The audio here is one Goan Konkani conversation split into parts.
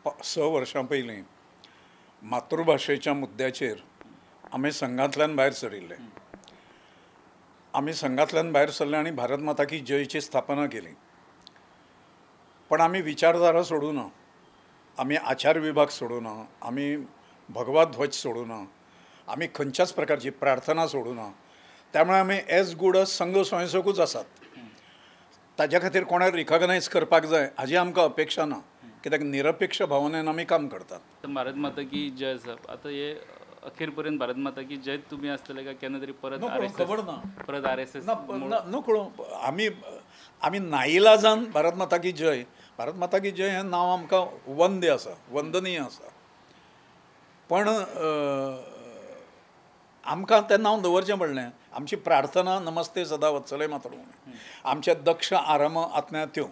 6 वर्सां पयलीं मातृभाशेच्या मुद्द्याचेर आमी संघांतल्यान भायर सरिल्ले. आमी संघांतल्यान भायर सरले आनी भारत माता की जयची स्थापना केली. पण आमी विचारधारा सोडूं ना, आमी आचार विभाग सोडूं ना, आमी भगवा ध्वज सोडूं ना, आमी खंयच्याच प्रकारची प्रार्थना सोडूं ना. त्यामुळे आमी एज गूड अज संघ स्वयंसेवकूच आसात. ताज्या खातीर कोणाक रिकॉग्नायज करपाक जाय हाजी आमकां अपेक्षा ना, कित्याक निरपेक्ष भावनेन आमी काम करतात. भारत माता की जय आसा, आतां हे अखेर पर्यंत भारत माता की जय तुमी आसतले काय केन्ना तरी परत खबर ना, परत RSS नकळो. आमी आमी नाईलाजान भारत माता की जय, भारत माता की जय हें नांव आमकां वंद्य आसा, वंदनीय आसा. पण आमकां तें नांव दवरचें पडलें. आमची प्रार्थना नमस्ते सदा वत्सले मातृभूमी, आमचे दक्ष आरम आत्म्या त्यो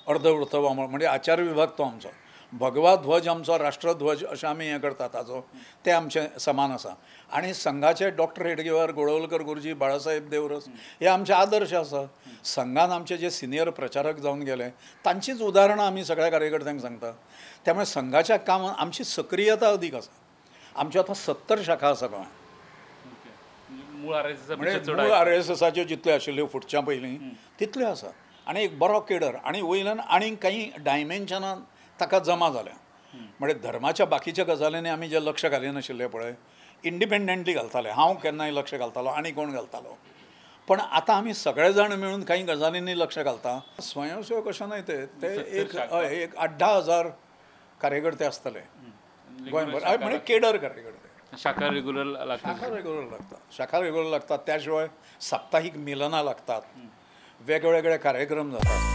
अर्धवृत्त म्हणजे आचार विभाग तो आमचो, भगवा ध्वज आमचो राष्ट्रध्वज अशें आमी हें करतात ताजो, ते आमचें समान आसा. आनी संघाचे डॉक्टर हेडगेवार, गोळवलकर गुरुजी, बाळासाहेब देवरस हे आमचे आदर्श आसा. संघान आमचे जे सिनियर प्रचारक जावन गेले तांचीच उदाहरणां आमी सगळ्या कार्यकर्त्यांक सांगता. त्यामुळे संघाच्या कामात आमची सक्रियता अदीक आसा. आमच्यो आतां 70 शाखा आसा गोंयांत. मूळ RSSाच्यो जितल्यो आशिल्ल्यो फुटच्या पयलीं तितल्यो आसा. आनी एक बरो केडर आनी वयल्यान आनीक काही डायमेन्शनां ताका जमा जाल्या. म्हणजे धर्माच्या बाकीच्या गजालींनी आमी जे लक्ष घालिनाशिल्ले पळय, इंडिपेंडंटली घालताले. हांव केन्नाय लक्ष घालतालो आनी कोण घालतालो, पण आतां आमी सगळे जाण मेळून काही गजालींनी लक्ष घालता. स्वयंसेवक अशें न्हय, ते ते एक एक 8-10 हजार कार्यकर्ते आसतले गोंयभर, म्हणजे केडर कार्यकर्ते. शाखा रेग्युलर लागतात, शाखा रेग्युलर लागतात, शाखा रेग्युलर लागतात. त्या शिवाय साप्ताहीक मिलनां लागतात, वेगवेगळे कार्यक्रम जातात.